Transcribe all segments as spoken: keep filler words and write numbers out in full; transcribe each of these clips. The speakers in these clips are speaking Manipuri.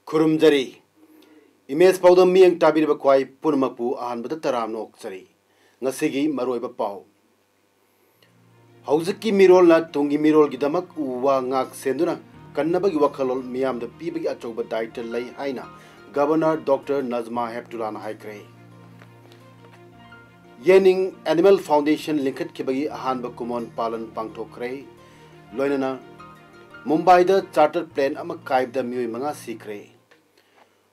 ꯈꯨꯔꯨꯝꯖꯔꯤ꯫ ꯏꯃꯦꯖ ꯄꯥꯎꯗꯝ ꯃꯤꯠꯌꯦꯡ ꯇꯥꯕꯤꯔꯤꯕ ꯈ꯭ꯋꯥꯏ ꯄꯨꯝꯅꯃꯛꯄꯨ ꯑꯍꯥꯟꯕꯗ ꯇꯔꯥꯝꯅ ꯑꯣꯛꯆꯔꯤ꯫ ꯉꯁꯤꯒꯤ ꯃꯔꯨꯑꯣꯏꯕ ꯄꯥꯎ꯫ ꯍꯧꯖꯤꯛꯀꯤ ꯃꯤꯔꯣꯜꯅ ꯇꯨꯡꯒꯤ ꯃꯤꯔꯣꯜꯒꯤꯗꯃꯛ ꯎ ꯋꯥ ꯉꯥꯛ ꯁꯦꯟꯗꯨꯅ ꯀꯟꯅꯕꯒꯤ ꯋꯥꯈꯜꯂꯣꯟ ꯃꯤꯌꯥꯝꯗ ꯄꯤꯕꯒꯤ ꯑꯆꯧꯕ ꯗꯥꯏꯇ ꯂꯩ ꯍꯥꯏꯅ ꯒꯕꯔꯅꯔ ꯗꯣꯛꯇꯔ ꯅꯖꯃꯥ ꯍꯦꯞꯇꯨꯂꯥꯅ ꯍꯥꯏꯈ꯭ꯔꯦ꯫ ꯌꯦꯅꯤꯡ ꯑꯦꯅꯤꯃꯦꯜ ꯐꯥꯎꯟꯗꯦꯁꯟ ꯂꯤꯡꯈꯠꯈꯤꯕꯒꯤ ꯑꯍꯥꯟꯕ ꯀꯨꯃꯣꯟ ꯄꯥꯂꯟ ꯄꯥꯡꯊꯣꯛꯈ꯭ꯔꯦ꯫ ꯂꯣꯏꯅꯅ ꯃꯨꯝꯕꯥꯏꯗ ꯆꯥꯔꯇꯔ ꯄ꯭ꯂꯦꯟ ꯑꯃ ꯀꯥꯏꯕꯗ ꯃꯤꯑꯣꯏ ꯃꯉꯥ ꯁꯤꯈ꯭ꯔꯦ꯫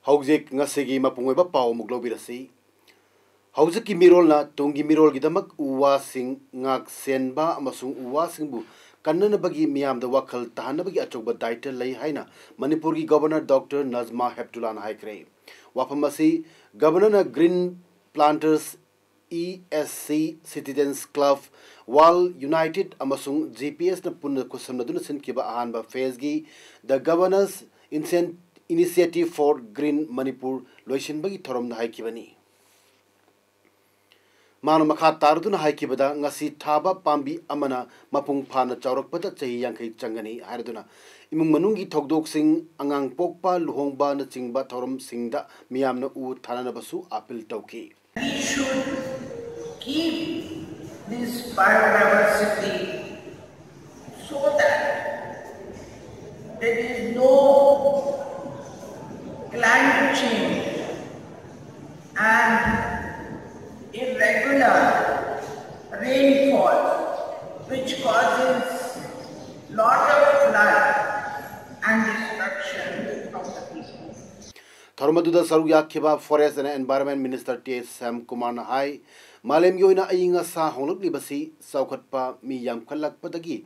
ꯍꯧꯖꯤꯛ ꯉꯁꯤꯒꯤ ꯃꯄꯨꯡ ꯑꯣꯏꯕ ꯄꯥꯎ ꯑꯃꯨꯛ ꯂꯧꯕꯤꯔꯁꯤ꯫ ꯍꯧꯖꯤꯛꯀꯤ ꯃꯤꯔꯣꯜꯅ ꯇꯨꯡꯒꯤ ꯃꯤꯔꯣꯜꯒꯤꯗꯃꯛ ꯎ ꯋꯥꯁꯤꯡ ꯉꯥꯛ ꯁꯦꯟꯕ ꯑꯃꯁꯨꯡ ꯎ ꯋꯥꯁꯤꯡꯕꯨ ꯀꯟꯅꯅꯕꯒꯤ ꯃꯤꯌꯥꯝꯗ ꯋꯥꯈꯜ ꯇꯥꯍꯟꯅꯕꯒꯤ ꯑꯆꯧꯕ ꯗꯥꯏꯇ ꯂꯩ ꯍꯥꯏꯅ ꯃꯅꯤꯄꯨꯔꯒꯤ ꯒꯕꯔꯅꯔ ꯗꯣꯛꯇꯔ ꯅꯖꯃꯥ ꯍꯦꯞꯇꯨꯂꯥꯅ ꯍꯥꯏꯈ꯭ꯔꯦ꯫ ꯋꯥꯐꯝ ꯑꯁꯤ ꯒꯕꯔꯅꯔꯅ green ꯄ꯭ꯂꯥꯟꯇꯔꯁ, E S C, citizens club, world united ꯑꯃꯁꯨꯡ ꯖꯤ ꯄꯤ ꯑꯦꯁꯅ ꯄꯨꯟꯅ ꯈꯨꯠꯁꯝꯅꯗꯨꯅ ꯁꯤꯟꯈꯤꯕ ꯑꯍꯥꯟꯕ ꯐꯦꯖꯒꯤ The Governor's Incen-, Initiative for Green Manipur ꯂꯣꯏꯁꯤꯟꯕꯒꯤ ꯊꯧꯔꯝꯗ ꯍꯥꯏꯈꯤꯕꯅꯤ꯫ ꯃꯥꯅ ꯃꯈꯥ ꯇꯥꯔꯗꯨꯅ ꯍꯥꯏꯈꯤꯕꯗ, ꯉꯁꯤ ꯊꯥꯕ ꯄꯥꯝꯕꯤ ꯑꯃꯅ ꯃꯄꯨꯡ ꯐꯥꯅ ꯆꯥꯎꯔꯛꯄꯗ ꯆꯍꯤ ꯌꯥꯡꯈꯩ ꯆꯪꯒꯅꯤ ꯍꯥꯏꯔꯗꯨꯅ, ꯏꯃꯨꯡ ꯃꯅꯨꯡꯒꯤ ꯊꯧꯗꯣꯛꯁꯤꯡ, ꯑꯉꯥꯡ ꯄꯣꯛꯄ, ꯂꯨꯍꯣꯡꯕꯅꯆꯤꯡꯕ ꯊꯧꯔꯝꯁꯤꯡꯗ ꯃꯤꯌꯥꯝꯅ ꯎ ꯊꯥꯅꯅꯕꯁꯨ ꯑꯥꯄꯤꯜ ꯇꯧꯈꯤ꯫ We should keep this biodiversity so that there is no climate change and irregular rainfall, which causes lot of flood and destruction of the people. ꯊꯧꯔꯝ ꯑꯗꯨꯗ ꯁꯔꯨꯛ ꯌꯥꯈꯤꯕ Forest and Environment Minister ꯇꯦ ꯁ꯭ꯌꯥꯝ ꯀꯨꯃꯥꯔꯅ ꯍꯥꯏ, ꯃꯥꯂꯦꯝꯒꯤ ꯑꯣꯏꯅ ꯑꯏꯪ ꯑꯁꯥ ꯍꯣꯡꯂꯛꯂꯤꯕꯁꯤ ꯆꯥꯎꯈꯠꯄ, ꯃꯤ ꯌꯥꯝꯈꯠꯂꯛꯄꯗꯒꯤ,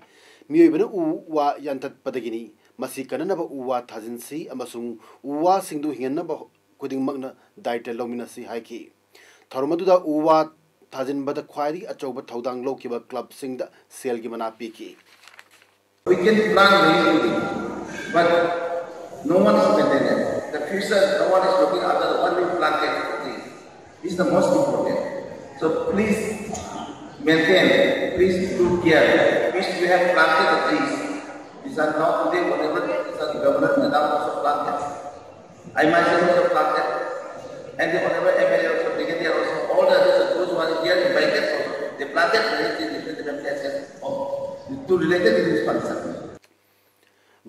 ꯃꯤꯑꯣꯏꯕꯅ ꯎ ꯋꯥ ꯌꯥꯟꯊꯠꯄꯗꯒꯤꯅꯤ꯫ ꯃꯁꯤ ꯀꯟꯅꯅꯕ ꯎ ꯋꯥ ꯊꯥꯖꯤꯟꯁꯤ ꯑꯃꯁꯨꯡ ꯎ ꯋꯥꯁꯤꯡꯗꯨ ꯍꯤꯡꯍꯟꯅꯕ ꯍꯣ-, ꯈꯨꯗꯤꯡꯃꯛꯅ ꯗꯥꯏꯇ ꯂꯧꯃꯤꯟꯅꯁꯤ ꯍꯥꯏꯈꯤ꯫ ꯊꯧꯔꯝ ꯑꯗꯨꯗ ꯎ ꯋꯥ ꯊꯥꯖꯤꯟꯕꯗ ꯈ꯭ꯋꯥꯏꯗꯒꯤ ꯑꯆꯧꯕ ꯊꯧꯗꯥꯡ ꯂꯧꯈꯤꯕ ꯀ꯭ꯂꯕꯁꯤꯡꯗ ꯁꯦꯜꯒꯤ ꯃꯅꯥ ꯄꯤꯈꯤ꯫ We can plant many things, but no one is maintaining. The future, no one is looking after the one we planted. This is the most important. So please maintain, please do care. Please, we have planted the trees. These are not today, whatever, these are governor, madam also planted. I myself also planted. And the honorable M L A also, brigadier also, all the others, those who are here invited also, they planted many trees in different different places. Oh, to related to this concern.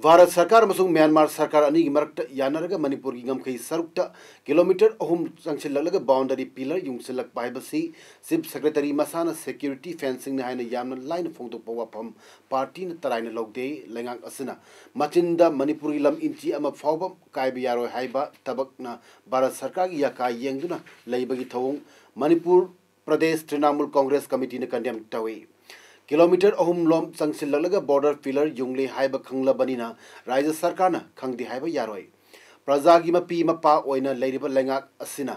Bharat ꯁꯔꯀꯥꯔ ꯑꯃꯁꯨꯡ ꯃ꯭ꯌꯥꯟꯃꯥꯔ ꯁꯔꯀꯥꯔ ꯑꯅꯤꯒꯤ ꯃꯔꯛꯇ ꯌꯥꯅꯔꯒ ꯃꯅꯤꯄꯨꯔꯒꯤ ꯉꯝꯈꯩ ꯁꯔꯨꯛꯇ ꯀꯤꯂꯣꯃꯤꯇꯔ ꯑꯍꯨꯝ ꯆꯪꯁꯤꯜꯂꯛꯂꯒ ꯕꯥꯎꯟꯗꯔꯤ ꯄꯤꯂꯔ ꯌꯨꯡꯁꯤꯜꯂꯛꯄ ꯍꯥꯏꯕꯁꯤ ꯆꯤꯐ ꯁꯦꯀ꯭ꯔꯦꯇꯔꯤ ꯃꯁꯥꯅ ꯁꯦꯀ꯭ꯌꯨꯔꯤꯇꯤ ꯐꯦꯟꯁꯤꯡꯅ ꯍꯥꯏꯅ ꯌꯥꯝꯅ ꯂꯥꯏꯅ ꯐꯣꯡꯗꯣꯛꯄ ꯋꯥꯐꯝ ꯄꯥꯔꯇꯤꯅ ꯇꯔꯥꯏꯅ ꯂꯧꯗꯦ꯫ ꯂꯩꯉꯥꯛ ꯑꯁꯤꯅ ꯃꯆꯤꯟꯗ ꯃꯅꯤꯄꯨꯔꯒꯤ ꯂꯝ ꯏꯟꯆꯤ ꯑꯃ ꯐꯥꯎꯕ ꯀꯥꯏꯕ ꯌꯥꯔꯣꯏ ꯍꯥꯏꯕ ꯊꯕꯛꯅ ꯚꯥꯔꯠ ꯁꯔꯀꯥꯔꯒꯤ ꯌꯥꯀꯥ ꯌꯦꯡꯗꯨꯅ ꯂꯩꯕꯒꯤ ꯊꯧꯑꯣꯡ ꯃꯅꯤꯄꯨꯔ ꯄ꯭ꯔꯗꯦꯁ ꯇ꯭ꯔꯤꯅꯥꯃꯨꯜ ꯀꯣꯡꯒ꯭ꯔꯦꯁ ꯀꯃꯤꯇꯤꯅ ꯀꯟꯗꯦꯝ ꯇꯧꯏ꯫ ꯀꯤꯂꯣꯃꯤꯇꯔ ꯑꯍꯨꯝ ꯂꯣꯝ ꯆꯪꯁꯤꯜꯂꯛꯂꯒ ꯕꯣꯔꯗꯔ ꯄꯤꯂꯔ ꯌꯨꯡꯂꯦ ꯍꯥꯏꯕ ꯈꯪꯂꯕꯅꯤꯅ ꯔꯥꯖ꯭ꯌ ꯁꯔꯀꯥꯔꯅ ꯈꯪꯗꯦ ꯍꯥꯏꯕ ꯌꯥꯔꯣꯏ꯫ ꯄ꯭ꯔꯖꯥꯒꯤ ꯃꯄꯤ ꯃꯄꯥ ꯑꯣꯏꯅ ꯂꯩꯔꯤꯕ ꯂꯩꯉꯥꯛ ꯑꯁꯤꯅ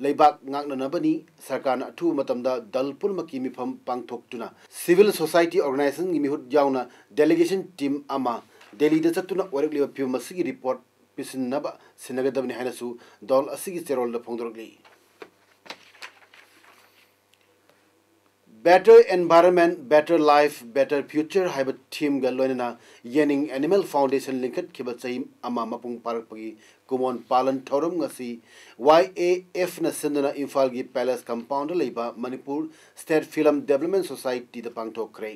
ꯂꯩꯕꯥꯛ ꯉꯥꯛꯅꯅꯕꯅꯤ꯫ ꯁꯔꯀꯥꯔꯅ ꯑꯊꯨꯕ ꯃꯇꯝꯗ ꯗꯜ ꯄꯨꯝꯅꯃꯛꯀꯤ ꯃꯤꯐꯝ ꯄꯥꯡꯊꯣꯛꯇꯨꯅ ꯁꯤꯚꯤꯜ ꯁꯣꯁꯥꯏꯇꯤ ꯑꯣꯔꯒꯅꯥꯏꯖꯦꯁꯟꯒꯤ ꯃꯤꯍꯨꯠ ꯌꯥꯎꯅ ꯗꯦꯂꯤꯒꯦꯁꯟ ꯇꯤꯝ ꯑꯃ ꯗꯦꯜꯂꯤꯗ ꯆꯠꯇꯨꯅ ꯑꯣꯏꯔꯛꯂꯤꯕ ꯐꯤꯕꯝ ꯑꯁꯤꯒꯤ ꯔꯤꯄꯣꯔꯠ ꯄꯤꯁꯤꯟꯅꯕ ꯁꯤꯟꯅꯒꯗꯕꯅꯤ ꯍꯥꯏꯅꯁꯨ ꯗꯜ ꯑꯁꯤꯒꯤ ꯆꯦꯔꯣꯜꯗ ꯐꯣꯡꯗꯣꯔꯛꯂꯤ꯫ Better Environment, Better Life, Better Future ꯍꯥꯏꯕ ꯊꯤꯝꯒ ꯂꯣꯏꯅꯅ ꯌꯦꯅꯤꯡ ꯑꯦꯅꯤꯃꯦꯜ ꯐꯥꯎꯟꯗꯦꯁꯟ ꯂꯤꯡꯈꯠꯈꯤꯕ ꯆꯍꯤ ꯑꯃ ꯃꯄꯨꯡ ꯐꯥꯔꯛꯄꯒꯤ ꯀꯨꯃꯣꯟ ꯄꯥꯂꯟ ꯊꯧꯔꯝ ꯉꯁꯤ ꯋꯥꯏ ꯑꯦ ꯑꯦꯐꯅ ꯁꯤꯟꯗꯨꯅ ꯏꯝꯐꯥꯜꯒꯤ ꯄꯦꯂꯦꯁ ꯀꯝꯄꯥꯎꯟꯗ ꯂꯩꯕ ꯃꯅꯤꯄꯨꯔ ꯁ꯭ꯇꯦꯠ ꯐꯤꯂꯝ ꯗꯦꯕꯂꯞꯃꯦꯟ ꯁꯣꯁꯥꯏꯇꯤꯗ ꯄꯥꯡꯊꯣꯛꯈ꯭ꯔꯦ꯫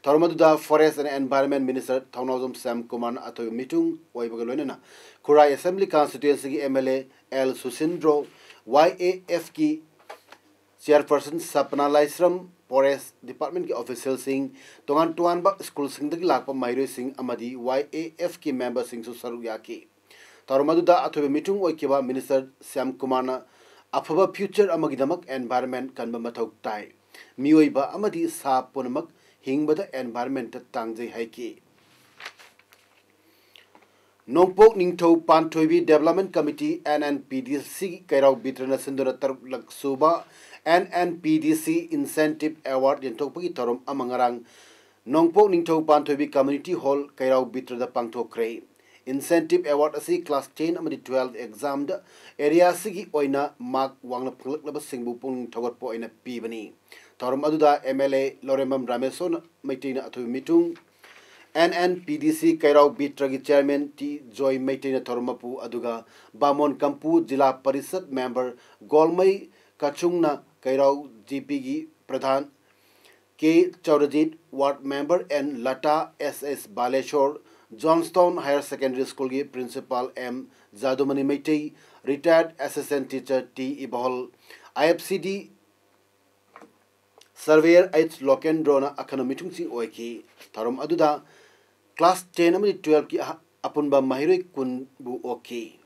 ꯊꯧꯔꯝ ꯑꯗꯨꯗ forest and environment minister Thounaojam Shyam ꯀꯨꯃꯥꯔꯅ ꯑꯊꯣꯏꯕ ꯃꯤꯊꯨꯡ ꯑꯣꯏꯕꯒ ꯂꯣꯏꯅꯅ ꯈꯨꯔꯥꯏ ꯑꯦꯁꯦꯝꯕ꯭ꯂꯤ ꯀꯟꯁꯇꯤꯇ꯭ꯋꯦꯟꯁꯤꯒꯤ M L A L Susindro, Y A ꯑꯦꯐꯀꯤ ꯆꯤꯌꯔꯄꯔꯁꯟ ꯁꯄꯅꯥ ꯂꯥꯏꯁ꯭ꯔꯝ, ꯐꯣꯔꯦꯁ ꯗꯤꯄꯥꯔꯠꯃꯦꯟꯠꯀꯤ ꯑꯣꯐꯤꯁꯤꯌꯦꯜꯁꯤꯡ, ꯇꯣꯉꯥꯟ ꯇꯣꯉꯥꯟꯕ ꯁ꯭ꯀꯨꯜꯁꯤꯡꯗꯒꯤ ꯂꯥꯛꯄ ꯃꯍꯩꯔꯣꯏꯁꯤꯡ ꯑꯃꯗꯤ ꯋꯥꯏ ꯑꯦ ꯑꯦꯐꯀꯤ ꯃꯦꯝꯕꯔꯁꯤꯡꯁꯨ ꯁꯔꯨꯛ ꯌꯥꯈꯤ꯫ ꯊꯧꯔꯝ ꯑꯗꯨꯗ ꯑꯊꯣꯏꯕ ꯃꯤꯊꯨꯡ ꯑꯣꯏꯈꯤꯕ ꯃꯤꯅꯤꯁꯇꯔ ꯁ꯭ꯌꯥꯝ ꯀꯨꯃꯥꯔꯅ ꯑꯐꯕ ꯐ꯭ꯌꯨꯆꯔ ꯑꯃꯒꯤꯗꯃꯛ ꯑꯦꯟꯚꯥꯏꯔꯟꯃꯦꯟꯠ ꯀꯟꯕ ꯃꯊꯧ ꯇꯥꯏ꯫ ꯃꯤꯑꯣꯏꯕ ꯑꯃꯗꯤ ꯁꯥ ꯄꯨꯝꯅꯃꯛ ꯍꯤꯡꯕꯗ ꯑꯦꯟꯚꯥꯏꯔꯟꯃꯦꯟꯠꯇ ꯇꯥꯡꯖꯩ ꯍꯥꯏꯈꯤ꯫ ꯅꯣꯡꯄꯣꯛ ꯅꯤꯡꯊꯧ ꯄꯥꯟꯊꯣꯏꯕꯤ Development Committee, N N P D C ꯀꯩꯔꯥꯎ ꯕꯤꯇ꯭ꯔꯅ ꯁꯤꯟꯗꯨꯅ ꯇꯔꯨꯛꯂꯛ ꯁꯨꯕ N N P D C Incentive Award ꯌꯦꯟꯊꯣꯛꯄꯒꯤ ꯊꯧꯔꯝ ꯑꯃ ꯉꯔꯥꯡ ꯅꯣꯡꯄꯣꯛ ꯅꯤꯡꯊꯧ ꯄꯥꯟꯊꯣꯏꯕꯤ Community Hall ꯀꯩꯔꯥꯎ ꯕꯤꯇ꯭ꯔꯗ ꯄꯥꯡꯊꯣꯛꯈ꯭ꯔꯦ꯫ Incentive Award ꯑꯁꯤ class ten ꯑꯃꯗꯤ twelve examꯗ area ꯑꯁꯤꯒꯤ ꯑꯣꯏꯅ mark ꯋꯥꯡꯅ ꯐꯪꯂꯛꯂꯕꯁꯤꯡꯕꯨ ꯄꯨꯛꯅꯤꯡ ꯊꯧꯒꯠꯄ ꯑꯣꯏꯅ ꯄꯤꯕꯅꯤ꯫ ꯊꯧꯔꯝ ꯑꯗꯨꯗ M L A ꯂꯧꯔꯦꯝꯕꯝ ꯔꯥꯃꯦꯁꯣꯔ ꯃꯩꯇꯩꯅ ꯑꯊꯣꯏꯕ ꯃꯤꯊꯨꯡ, N N P D C Keirao ꯕꯤꯇ꯭ꯔꯒꯤ Chairman ꯇꯤ ꯖꯣꯏ ꯃꯩꯇꯩꯅ ꯊꯧꯔꯝ ꯃꯄꯨ, ꯑꯗꯨꯒ ꯕꯥꯃꯣꯟ ꯀꯝꯄꯨ ꯖꯤꯂꯥ ꯄꯔꯤꯁꯠ member ꯒꯣꯜꯃꯩ ꯀꯥꯆꯨꯡꯅ ꯀꯩꯔꯥꯎ G Pꯒꯤ pradhan K Chourajit, ward member N Lata, S S Baleshor, Johnstone Higher Secondary Schoolꯒꯤ principal M Jadumani Meitei, retired assistant teacher T Ibohal, I F C D surveyor H ꯂꯣꯀꯦꯟꯗ꯭ꯔꯣꯅ ꯑꯈꯟꯅ ꯃꯤꯊꯨꯡꯁꯤꯡ ꯑꯣꯏꯈꯤ꯫ ꯊꯧꯔꯝ ꯑꯗꯨꯗ class ten ꯑꯃꯗꯤ twelveꯀꯤ ꯑꯍ-, ꯑꯄꯨꯟꯕ ꯃꯍꯩꯔꯣꯏ ꯀꯨꯟꯕꯨ ꯑꯣꯛꯈꯤ꯫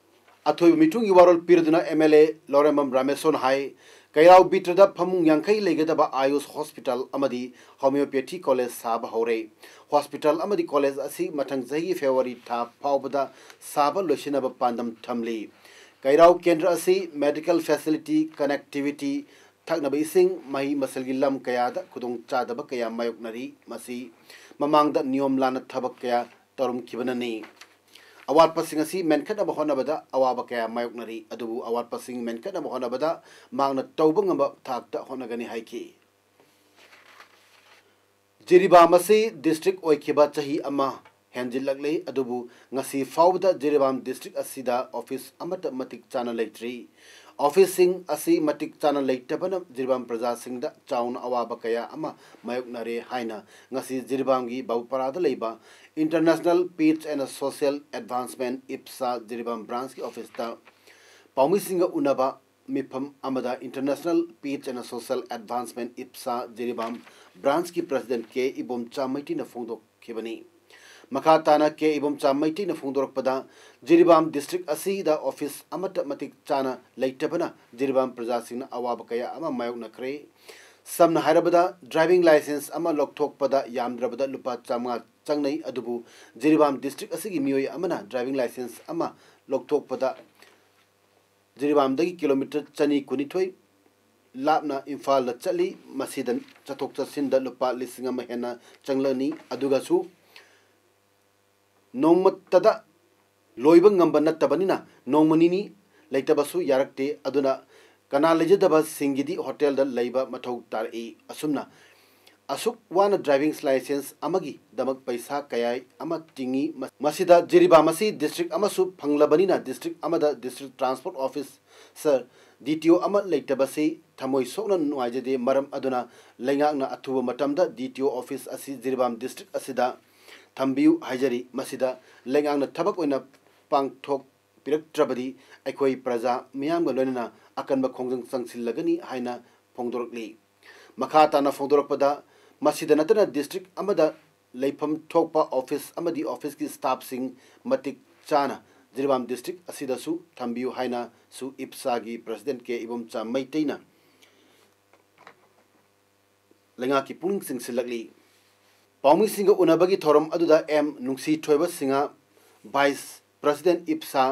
ꯑꯊꯣꯏꯕ ꯃꯤꯊꯨꯡꯒꯤ ꯋꯥꯔꯣꯜ ꯄꯤꯔꯗꯨꯅ M L A ꯂꯧꯔꯦꯝꯕꯝ ꯔꯥꯃꯦꯁꯣꯔꯅ ꯍꯥꯏ, ꯀꯩꯔꯥꯎ ꯕꯤꯇ꯭ꯔꯗ ꯐꯃꯨꯡ ꯌꯥꯡꯈꯩ ꯂꯩꯒꯗꯕ ꯑꯥꯌꯨꯁ hospital ꯑꯃꯗꯤ homeopathy college ꯁꯥꯕ ꯍꯧꯔꯦ꯫ Hospital ꯑꯃꯗꯤ college ꯑꯁꯤ ꯃꯊꯪ ꯆꯍꯤꯒꯤ February ꯊꯥ ꯐꯥꯎꯕꯗ ꯁꯥꯕ ꯂꯣꯏꯁꯤꯟꯅꯕ ꯄꯥꯟꯗꯝ ꯊꯝꯂꯤ꯫ ꯀꯩꯔꯥꯎ ꯀꯦꯟꯗ꯭ꯔ ꯑꯁꯤ medical facility, connectivity, ꯊꯛꯅꯕ ꯏꯁꯤꯡ, ꯃꯍꯩ ꯃꯁꯜꯒꯤ ꯂꯝ ꯀꯌꯥꯗ ꯈꯨꯗꯣꯡꯆꯥꯗꯕ ꯀꯌꯥ ꯃꯥꯌꯣꯛꯅꯔꯤ꯫ ꯃꯁꯤ ꯃꯃꯥꯡꯗ ꯅꯤꯌꯣꯝ ꯂꯥꯟꯅ ꯊꯕꯛ ꯀꯌꯥ ꯇꯧꯔꯝꯈꯤꯕꯅꯅꯤ꯫ ꯑꯋꯥꯠꯄꯁꯤꯡ ꯑꯁꯤ ꯃꯦꯟꯈꯠꯅꯕ ꯍꯣꯠꯅꯕꯗ ꯑꯋꯥꯕ ꯀꯌꯥ ꯃꯥꯌꯣꯛꯅꯔꯤ, ꯑꯗꯨꯕꯨ ꯑꯋꯥꯠꯄꯁꯤꯡ ꯃꯦꯟꯈꯠꯅꯕ ꯍꯣꯠꯅꯕꯗ ꯃꯍꯥꯛꯅ ꯇꯧꯕ ꯉꯝꯕ ꯊꯥꯛꯇ ꯍꯣꯠꯅꯒꯅꯤ ꯍꯥꯏꯈꯤ꯫ ꯖꯤꯔꯤꯕꯥꯝ ꯑꯁꯤ district ꯑꯣꯏꯈꯤꯕ ꯆꯍꯤ ꯑꯃ ꯍꯦꯟꯖꯤꯜꯂꯛꯂꯦ, ꯑꯗꯨꯕꯨ ꯉꯁꯤ ꯐꯥꯎꯕꯗ ꯖꯤꯔꯤꯕꯥꯝ district ꯑꯁꯤꯗ office ꯑꯃꯠꯇ ꯃꯇꯤꯛ ꯆꯥꯅ ꯂꯩꯇ꯭ꯔꯤ꯫ Officeꯁꯤꯡ ꯑꯁꯤ ꯃꯇꯤꯛ ꯆꯥꯅ ꯂꯩꯇꯕꯅ ꯖꯤꯔꯤꯕꯥꯝ ꯄ꯭ꯔꯖꯥꯁꯤꯡꯗ ꯆꯥꯎꯅ ꯑꯋꯥꯕ ꯀꯌꯥ ꯑꯃ ꯃꯥꯌꯣꯛꯅꯔꯦ ꯍꯥꯏꯅ ꯉꯁꯤ ꯖꯤꯔꯤꯕꯥꯝꯒꯤ ꯕꯥꯕꯨꯄꯥꯔꯥꯗ ꯂꯩꯕ International Peace and Social Advancement, IPSA, Jiribam branchꯀꯤ officeꯇ ꯄꯥꯎꯃꯤꯁꯤꯡꯒ ꯎꯅꯕ ꯃꯤꯐꯝ ꯑꯃꯗ International Peace and Social Advancement, IPSA, Jiribam branchꯀꯤ president ꯀꯦ ꯏꯕꯣꯝꯆꯥ ꯃꯩꯇꯩꯅ ꯐꯣꯡꯗꯣꯛꯈꯤꯕꯅꯤ꯫ ꯃꯈꯥ ꯇꯥꯅ ꯀꯦ ꯏꯕꯣꯝꯆꯥ ꯃꯩꯇꯩꯅ ꯐꯣꯡꯗꯣꯔꯛꯄꯗ, ꯖꯤꯔꯤꯕꯥꯝ district ꯑꯁꯤꯗ office ꯑꯃꯠꯇ ꯃꯇꯤꯛ ꯆꯥꯅ ꯂꯩꯇꯕꯅ ꯖꯤꯔꯤꯕꯥꯝ ꯄ꯭ꯔꯖꯥꯁꯤꯡꯅ ꯑꯋꯥꯕ ꯀꯌꯥ ꯑꯃ ꯃꯥꯌꯣꯛꯅꯈ꯭ꯔꯦ꯫ ꯁꯝꯅ ꯍꯥꯏꯔꯕꯗ, driving license ꯑꯃ ꯂꯧꯊꯣꯛꯄꯗ ꯌꯥꯝꯗ꯭ꯔꯕꯗ ꯂꯨꯄꯥ ꯆꯥꯝꯃꯉꯥ ꯆꯪꯅꯩ꯫ ꯑꯗꯨꯕꯨ ꯖꯤꯔꯤꯕꯥꯝ district ꯑꯁꯤꯒꯤ ꯃꯤꯑꯣꯏ ꯑꯃꯅ driving license ꯑꯃ ꯂꯧꯊꯣꯛꯄꯗ ꯖꯤꯔꯤꯕꯥꯝꯗꯒꯤ kilometre ꯆꯅꯤ ꯀꯨꯟꯅꯤꯊꯣꯏ ꯂꯥꯞꯅ ꯏꯝꯐꯥꯜꯗ ꯆꯠꯂꯤ꯫ ꯃꯁꯤꯗ ꯆꯠꯊꯣꯛ ꯆꯠꯁꯤꯟꯗ ꯂꯨꯄꯥ ꯂꯤꯁꯤꯡ ꯑꯃ ꯍꯦꯟꯅ ꯆꯪꯂꯅꯤ꯫ ꯑꯗꯨꯒꯁꯨ ꯅꯣꯡꯃꯇꯗ ꯂꯣꯏꯕ ꯉꯝꯕ ꯅꯠꯇꯕꯅꯤꯅ ꯅꯣꯡꯃ ꯅꯤꯅꯤ ꯂꯩꯇꯕꯁꯨ ꯌꯥꯔꯛꯇꯦ꯫ ꯑꯗꯨꯅ ꯀꯅꯥ ꯂꯩꯖꯗꯕꯁꯤꯡꯒꯤꯗꯤ hotelꯗ ꯂꯩꯕ ꯃꯊꯧ ꯇꯥꯔꯛꯏ꯫ ꯑꯁꯨꯝꯅ ꯑꯁꯨꯛ ꯋꯥꯅ driving license ꯑꯃꯒꯤꯗꯃꯛ ꯄꯩꯁꯥ ꯀꯌꯥ ꯑꯃ ꯇꯤꯡꯏ꯫ ꯃ-, ꯃꯁꯤꯗ ꯖꯤꯔꯤꯕꯥꯝ ꯑꯁꯤ district ꯑꯃꯁꯨ ꯐꯪꯂꯕꯅꯤꯅ district ꯑꯃꯗ district transport officer, D T O ꯑꯃ ꯂꯩꯇꯕꯁꯤ ꯊꯃꯣꯏ ꯁꯣꯛꯅ ꯅꯨꯡꯉꯥꯏꯖꯗꯦ꯫ ꯃꯔꯝ ꯑꯗꯨꯅ ꯂꯩꯉꯥꯛꯅ ꯑꯊꯨꯕ ꯃꯇꯝꯗ D T O office ꯑꯁꯤ ꯖꯤꯔꯤꯕꯥꯝ district ꯑꯁꯤꯗ ꯊꯝꯕꯤꯌꯨ ꯍꯥꯏꯖꯔꯤ꯫ ꯃꯁꯤꯗ ꯂꯩꯉꯥꯛꯅ ꯊꯕꯛ ꯑꯣꯏꯅ ꯄꯥꯡꯊꯣꯛꯄꯤꯔꯛꯇ꯭ꯔꯕꯗꯤ ꯑꯩꯈꯣꯏ ꯄ꯭ꯔꯖꯥ ꯃꯤꯌꯥꯝꯒ ꯂꯣꯏꯅꯅ ꯑꯀꯟꯕ ꯈꯣꯡꯖꯪ ꯆꯪꯁꯤꯜꯂꯒꯅꯤ ꯍꯥꯏꯅ ꯐꯣꯡꯗꯣꯔꯛꯂꯤ꯫ ꯃꯈꯥ ꯇꯥꯅ ꯐꯣꯡꯗꯣꯔꯛꯄꯗ, ꯃꯁꯤꯗ ꯅꯠꯇꯅ district ꯑꯃꯗ ꯂꯩꯐꯝ ꯊꯣꯛꯄ office ꯑꯃꯗꯤ officeꯀꯤ staffꯁꯤꯡ ꯃꯇꯤꯛ ꯆꯥꯅ ꯖꯤꯔꯤꯕꯥꯝ district ꯑꯁꯤꯗꯁꯨ ꯊꯝꯕꯤꯌꯨ ꯍꯥꯏꯅꯁꯨ ꯏꯞꯁꯥꯒꯤ president ꯀꯦ ꯏꯕꯣꯝꯆꯥ ꯃꯩꯇꯩꯅ ꯂꯩꯉꯥꯛꯀꯤ ꯄꯨꯛꯅꯤꯡ ꯆꯤꯡꯁꯤꯜꯂꯛꯂꯤ꯫ ꯄꯥꯎꯃꯤꯁꯤꯡꯒ ꯎꯅꯕꯒꯤ ꯊꯧꯔꯝ ꯑꯗꯨꯗ M Nungshithoiba Singh, vice president ꯏꯞꯁꯥ,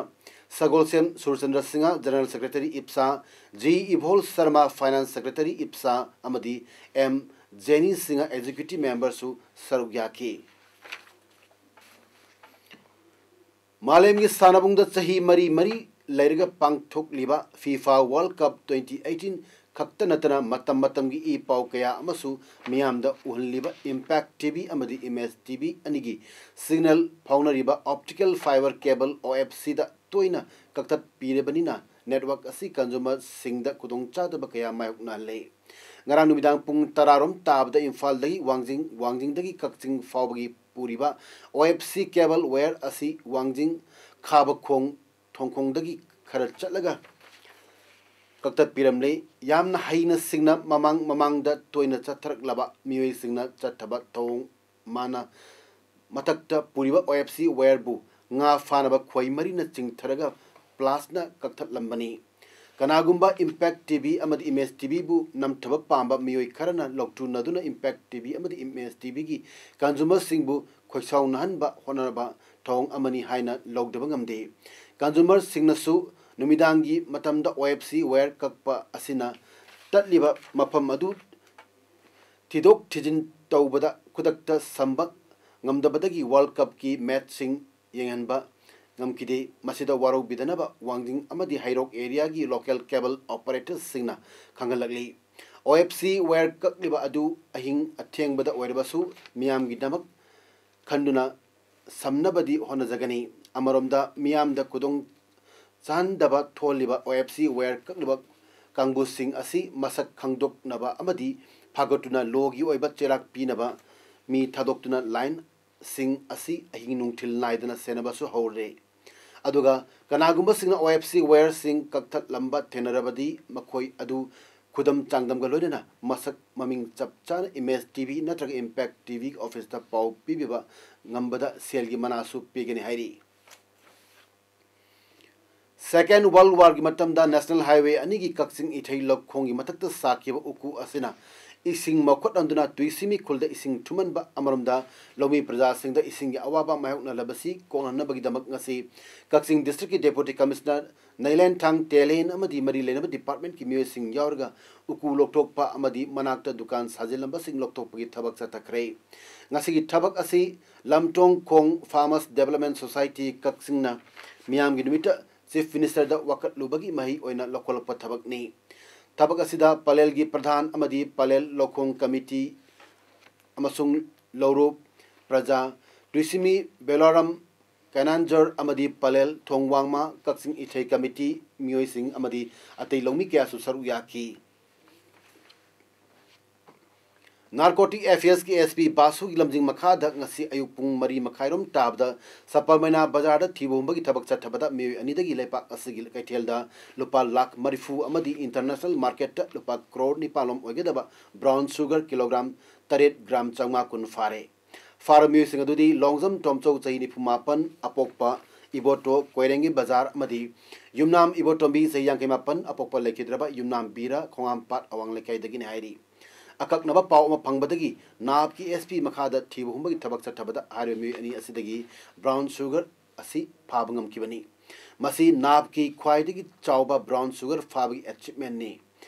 ꯁꯒꯣꯜꯁꯦꯝ ꯁꯨꯔꯆꯟꯗ꯭ꯔ ꯁꯤꯡꯍ, general secretary ꯏꯞꯁꯥ, G Ibol Sharma, finance secretary ꯏꯞꯁꯥ, ꯑꯃꯗꯤ ꯑꯦꯝ ꯖꯦꯅꯤ ꯁꯤꯡꯍ, executive memberꯁꯨ ꯁꯔꯨꯛ ꯌꯥꯈꯤ꯫ ꯃꯥꯂꯦꯝꯒꯤ ꯁꯥꯟꯅꯕꯨꯡꯗ ꯆꯍꯤ ꯃꯔꯤ ꯃꯔꯤ ꯂꯩꯔꯒ ꯄꯥꯡꯊꯣꯛꯂꯤꯕ FIFA World Cup twenty eighteen ꯈꯛꯇ ꯅꯠꯇꯅ ꯃꯇꯝ ꯃꯇꯝꯒꯤ ꯏ ꯄꯥꯎ ꯀꯌꯥ ꯑꯃꯁꯨ ꯃꯤꯌꯥꯝꯗ ꯎꯍꯜꯂꯤꯕ Impact T V ꯑꯃꯗꯤ Image T V ꯑꯅꯤꯒꯤ signal ꯐꯥꯎꯅꯔꯤꯕ optical fiber cable O F Cꯗ ꯇꯣꯏꯅ ꯀꯛꯊꯠꯄꯤꯔꯕꯅꯤꯅ network ꯑꯁꯤ consumerꯁꯤꯡꯗ ꯈꯨꯗꯣꯡꯆꯥꯗꯕ ꯀꯌꯥ ꯃꯥꯌꯣꯛꯅꯍꯜꯂꯦ꯫ ꯉꯔꯥꯡ ꯅꯨꯃꯤꯗꯥꯡ ꯄꯨꯡ ꯇꯔꯥꯔꯣꯝ ꯇꯥꯕꯗ ꯏꯝꯐꯥꯜꯗꯒꯤ ꯋꯥꯡꯖꯤꯡ, ꯋꯥꯡꯖꯤꯡꯗꯒꯤ ꯀꯛꯆꯤꯡ ꯐꯥꯎꯕꯒꯤ ꯄꯨꯔꯤꯕ O F C cable wire ꯑꯁꯤ ꯋꯥꯡꯖꯤꯡ ꯈꯥꯕꯈꯣꯡ ꯊꯣꯡꯈꯣꯡꯗꯒꯤ ꯈꯔ ꯆꯠꯂꯒ ꯀꯛꯊꯠꯄꯤꯔꯝꯂꯦ꯫ ꯌꯥꯝꯅ ꯍꯩꯅ ꯁꯤꯡꯅ ꯃꯃꯥꯡ ꯃꯃꯥꯡꯗ ꯇꯣꯏꯅ ꯆꯠꯊꯔꯛꯂꯕ ꯃꯤꯑꯣꯏꯁꯤꯡꯅ ꯆꯠꯊꯕ ꯊꯧꯑꯣꯡ ꯃꯥꯅ ꯃꯊꯛꯇ ꯄꯨꯔꯤꯕ O F C wireꯕꯨ ꯉꯥ ꯐꯥꯅꯕ ꯈꯣꯏ ꯃꯔꯤꯅ ꯆꯤꯡꯊꯔꯒ ꯄ꯭ꯂꯥꯁꯅ ꯀꯛꯊꯠꯂꯝꯕꯅꯤ꯫ ꯀꯅꯥꯒꯨꯝꯕ ꯏꯝꯄꯦꯛ ꯇꯤ ꯚꯤ ꯑꯃꯗꯤ ꯏꯃꯦꯖ ꯇꯤ ꯚꯤꯕꯨ ꯅꯝꯊꯕ ꯄꯥꯝꯕ ꯃꯤꯑꯣꯏ ꯈꯔꯅ ꯂꯧꯇꯨꯅꯗꯨꯅ ꯏꯝꯄꯦꯛ ꯇꯤ ꯚꯤ ꯑꯃꯗꯤ ꯏꯃꯦꯖ ꯇꯤ ꯚꯤꯒꯤ ꯀꯟꯖꯨꯃꯔꯁꯤꯡꯕꯨ ꯈꯣꯏꯁꯥꯎꯅꯍꯟꯕ ꯍꯣꯠꯅꯔꯕ ꯊꯧꯑꯣꯡ ꯑꯃꯅꯤ ꯍꯥꯏꯅ ꯂꯧꯗꯕ ꯉꯝꯗꯦ꯫ ꯀꯟꯖꯨꯃꯔꯁꯤꯡꯅꯁꯨ ꯅꯨꯃꯤꯗꯥꯡꯒꯤ ꯃꯇꯝꯗ ꯑꯣ ꯑꯦꯐ ꯁꯤ ꯋꯥꯌꯔ ꯀꯛꯄ ꯑꯁꯤꯅ ꯇꯠꯂꯤꯕ ꯃꯐꯝ ꯑꯗꯨ ꯊꯤꯗꯣꯛ ꯊꯤꯖꯤꯟ ꯇꯧꯕꯗ ꯈꯨꯗꯛꯇ ꯁꯝꯕ ꯉꯝꯗꯕꯗꯒꯤ ꯋꯥꯔꯜ ꯀꯞꯀꯤ ꯃꯦꯠꯆꯁꯤꯡ ꯌꯦꯡꯍꯟꯕ ꯉꯝꯈꯤꯗꯦ꯫ ꯃꯁꯤꯗ ꯋꯥꯔꯧꯕꯤꯗꯅꯕ ꯋꯥꯡꯖꯤꯡ ꯑꯃꯗꯤ ꯍꯩꯔꯣꯛ ꯑꯦꯔꯤꯌꯥꯒꯤ ꯂꯣꯀꯦꯜ ꯀꯦꯕꯜ ꯑꯣꯄꯔꯦꯇꯔꯁꯤꯡꯅ ꯈꯪꯍꯜꯂꯛꯂꯤ꯫ ꯑꯣ ꯑꯦꯐ ꯁꯤ ꯋꯥꯌꯔ ꯀꯛꯂꯤꯕ ꯑꯗꯨ ꯑꯍꯤꯡ ꯑꯊꯦꯡꯕꯗ ꯑꯣꯏꯔꯕꯁꯨ ꯃꯤꯌꯥꯝꯒꯤꯗꯃꯛ ꯈꯟꯗꯨꯅ ꯁꯝꯅꯕꯗꯤ ꯍꯣꯠꯅꯖꯒꯅꯤ꯫ ꯑꯃꯔꯣꯝꯗ ꯃꯤꯌꯥꯝꯗ ꯈꯨꯗꯣꯡ ꯆꯥꯍꯟꯗꯕ ꯊꯣꯛꯍꯜꯂꯤꯕ ꯑꯣ ꯑꯦꯐ ꯁꯤ ꯋꯥꯌꯔ ꯀꯛꯂꯤꯕ ꯀꯥꯡꯕꯨꯁꯤꯡ ꯑꯁꯤ ꯃꯁꯛ ꯈꯪꯗꯣꯛꯅꯕ ꯑꯃꯗꯤ ꯐꯥꯒꯠꯇꯨꯅ ꯂꯣꯒꯤ ꯑꯣꯏꯕ ꯆꯩꯔꯥꯛ ꯄꯤꯅꯕ ꯃꯤ ꯊꯥꯗꯣꯛꯇꯨꯅ ꯂꯥꯏꯟꯁꯤꯡ ꯑꯁꯤ ꯑꯍꯤꯡ ꯅꯨꯡꯊꯤꯜ ꯅꯥꯏꯗꯅ ꯁꯦꯟꯅꯕꯁꯨ ꯍꯧꯔꯦ꯫ ꯑꯗꯨꯒ ꯀꯅꯥꯒꯨꯝꯕꯁꯤꯡꯅ ꯑꯣ ꯑꯦꯐ ꯁꯤ ꯋꯥꯌꯔꯁꯤꯡ ꯀꯛꯊꯠꯂꯝꯕ ꯊꯦꯡꯅꯔꯕꯗꯤ ꯃꯈꯣꯏ ꯑꯗꯨ ꯈꯨꯗꯝ ꯆꯥꯡꯗꯝꯒ ꯂꯣꯏꯅꯅ ꯃꯁꯛ ꯃꯃꯤꯡ ꯆꯞ ꯆꯥꯅ ꯏꯃꯦꯖ ꯇꯤ ꯚꯤ ꯅꯠꯇ꯭ꯔꯒ ꯏꯝꯄꯦꯛ ꯇꯤ ꯚꯤꯒꯤ ꯑꯣꯐꯤꯁꯇ ꯄꯥꯎ ꯄꯤꯕꯤꯕ ꯉꯝꯕꯗ ꯁꯦꯜꯒꯤ ꯃꯅꯥꯁꯨ ꯄꯤꯒꯅꯤ ꯍꯥꯏꯔꯤ꯫ ꯁꯦꯀꯦꯟ ꯋꯥꯔꯜ ꯋꯥꯔꯒꯤ ꯃꯇꯝꯗ ꯅꯦꯁꯅꯦꯜ ꯍꯥꯏꯋꯦ ꯑꯅꯤꯒꯤ ꯀꯛꯆꯤꯡ ꯏꯊꯩ ꯂꯧꯈꯣꯡꯒꯤ ꯃꯊꯛꯇ ꯁꯥꯈꯤꯕ ꯎꯀꯨ ꯑꯁꯤꯅ ꯏꯁꯤꯡ ꯃꯈꯨꯠꯍꯟꯗꯨꯅ ꯇꯨꯏꯁꯤꯃꯤ ꯈꯨꯜꯗ ꯏꯁꯤꯡ ꯊꯨꯝꯍꯟꯕ ꯑꯃꯔꯣꯝꯗ ꯂꯧꯃꯤ ꯄ꯭ꯔꯖꯥꯁꯤꯡꯗ ꯏꯁꯤꯡꯒꯤ ꯑꯋꯥꯕ ꯃꯥꯌꯣꯛꯅꯔꯕꯁꯤ ꯀꯣꯛꯍꯟꯅꯕꯒꯤꯗꯃꯛ ꯉꯁꯤ ꯀꯛꯆꯤꯡ ꯗꯤꯁꯇ꯭ꯔꯤꯛꯀꯤ ꯗꯦꯄꯨꯇꯤ ꯀꯃꯤꯁꯅꯔ ꯅꯩꯂꯦꯟꯊꯥꯡ ꯇꯦꯂꯦꯟ ꯑꯃꯗꯤ ꯃꯔꯤ ꯂꯩꯅꯕ ꯗꯤꯄꯥꯔꯠꯃꯦꯟꯠꯀꯤ ꯃꯤꯑꯣꯏꯁꯤꯡ ꯌꯥꯎꯔꯒ ꯎꯀꯨ ꯂꯧꯊꯣꯛꯄ ꯑꯃꯗꯤ ꯃꯅꯥꯛꯇ ꯗꯨꯀꯥꯟ ꯁꯥꯖꯤꯜꯂꯝꯕꯁꯤꯡ ꯂꯧꯊꯣꯛꯄꯒꯤ ꯊꯕꯛ ꯆꯠꯊꯈ꯭ꯔꯦ꯫ ꯉꯁꯤꯒꯤ ꯊꯕꯛ ꯑꯁꯤ ꯂꯝꯇꯣꯡ ꯈꯣꯡ ꯐꯥꯔꯃꯔꯁ ꯗꯦꯕꯂꯞꯃꯦꯟ ꯁꯣꯁꯥꯏꯇꯤ ꯀꯛꯆꯤꯡꯅ ꯃꯤꯌꯥꯝꯒꯤ ꯅꯨꯃꯤꯠꯇ ꯆꯤꯐ ꯃꯤꯅꯤꯁꯇꯔꯗ ꯋꯥꯀꯠꯂꯨꯕꯒꯤ ꯃꯍꯩ ꯑꯣꯏꯅ ꯂꯧꯈꯠꯂꯛꯄ ꯊꯕꯛꯅꯤ꯫ ꯊꯕꯛ ꯑꯁꯤꯗ ꯄꯂꯦꯜꯒꯤ ꯄ꯭ꯔꯙꯥꯟ ꯑꯃꯗꯤ ꯄꯂꯦꯜ ꯂꯧꯈꯣꯡ ꯀꯃꯤꯇꯤ ꯑꯃꯁꯨꯡ ꯂꯧꯔꯨꯞ, ꯄ꯭ꯔꯖꯥ, ꯇꯨꯏꯁꯤꯃꯤ, ꯕꯦꯂꯥꯔꯝ, ꯀꯦꯅꯥꯟꯖꯔ ꯑꯃꯗꯤ ꯄꯂꯦꯜ ꯊꯣꯡ ꯋꯥꯡꯃ ꯀꯛꯆꯤꯡ ꯏꯊꯩ ꯀꯃꯤꯇꯤ ꯃꯤꯑꯣꯏꯁꯤꯡ ꯑꯃꯗꯤ ꯑꯇꯩ ꯂꯧꯃꯤ ꯀꯌꯥꯁꯨ ꯁꯔꯨꯛ ꯌꯥꯈꯤ꯫ ꯅꯥꯔꯀꯣꯇꯤꯛ ꯑꯦꯐꯤꯌꯔꯁꯀꯤ ꯑꯦꯁ ꯄꯤ ꯕꯥꯁꯨꯒꯤ ꯂꯝꯖꯤꯡ ꯃꯈꯥꯗ ꯉꯁꯤ ꯑꯌꯨꯛ ꯄꯨꯡ ꯃꯔꯤ ꯃꯈꯥꯏꯔꯣꯝ ꯇꯥꯕꯗ ꯁꯄꯔꯃꯩꯅꯥ ꯕꯖꯥꯔꯗ ꯊꯤꯕ ꯍꯨꯝꯕꯒꯤ ꯊꯕꯛ ꯆꯠꯊꯕꯗ ꯃꯤꯑꯣꯏ ꯑꯅꯤꯗꯒꯤ ꯂꯩꯄꯥꯛ ꯑꯁꯤꯒꯤ ꯀꯩꯊꯦꯜꯗ ꯂꯨꯄꯥ ꯂꯥꯈ ꯃꯔꯤꯐꯨ ꯑꯃꯗꯤ ꯏꯟꯇꯔꯅꯦꯁꯅꯦꯜ ꯃꯥꯔꯀꯦꯠꯇ ꯂꯨꯄꯥ ꯀ꯭ꯔꯣꯔ ꯅꯤꯄꯥꯟꯂꯣꯝ ꯑꯣꯏꯒꯗꯕ ꯕ꯭ꯔꯥꯎꯟ ꯁꯨꯒꯔ ꯀꯤꯂꯣꯒ꯭ꯔꯥꯝ ꯇꯔꯦꯠ ꯒ꯭ꯔꯥꯝ ꯆꯥꯝꯃꯉꯥ ꯀꯨꯟ ꯐꯥꯔꯦ꯫ ꯐꯥꯔꯕ ꯃꯤꯑꯣꯏꯁꯤꯡ ꯑꯗꯨꯗꯤ ꯂꯣꯡꯖꯝ ꯇꯣꯝꯆꯧ, ꯆꯍꯤ ꯅꯤꯐꯨ ꯃꯥꯄꯟ, ꯑꯄꯣꯛꯄ ꯏꯕꯣꯇꯣ ꯀꯣꯏꯔꯦꯡꯒꯤ ꯕꯖꯥꯔ ꯑꯃꯗꯤ ꯌꯨꯝꯅꯥꯝ ꯏꯕꯣꯇꯣꯝꯕꯤ ꯆꯍꯤ ꯌꯥꯡꯈꯩ ꯃꯥꯄꯟ ꯑꯄꯣꯛꯄ ꯂꯩꯈꯤꯗ꯭ꯔꯕ ꯌꯨꯝꯅꯥꯝ ꯕꯤꯔ ꯈꯣꯡꯉꯥꯝꯄꯥꯠ ꯑꯋꯥꯡ ꯂꯩꯀꯥꯏꯗꯒꯤꯅꯤ ꯍꯥꯏꯔꯤ꯫ ꯑꯀꯛꯅꯕ ꯄꯥꯎ ꯑꯃ ꯐꯪꯕꯗꯒꯤ ꯅꯥꯞꯀꯤ S P ꯃꯈꯥꯗ ꯊꯤꯕ ꯍꯨꯝꯕꯒꯤ ꯊꯕꯛ ꯆꯠꯊꯕꯗ ꯍꯥꯏꯔꯤꯕ ꯃꯤꯑꯣꯏ ꯑꯅꯤ ꯑꯁꯤꯗꯒꯤ brown sugar ꯑꯁꯤ ꯐꯥꯕ ꯉꯝꯈꯤꯕꯅꯤ꯫ ꯃꯁꯤ ꯅꯥꯞꯀꯤ ꯈ꯭ꯋꯥꯏꯗꯒꯤ ꯆꯥꯎꯕ brown sugar ꯐꯥꯕꯒꯤ achievementꯅꯤ꯫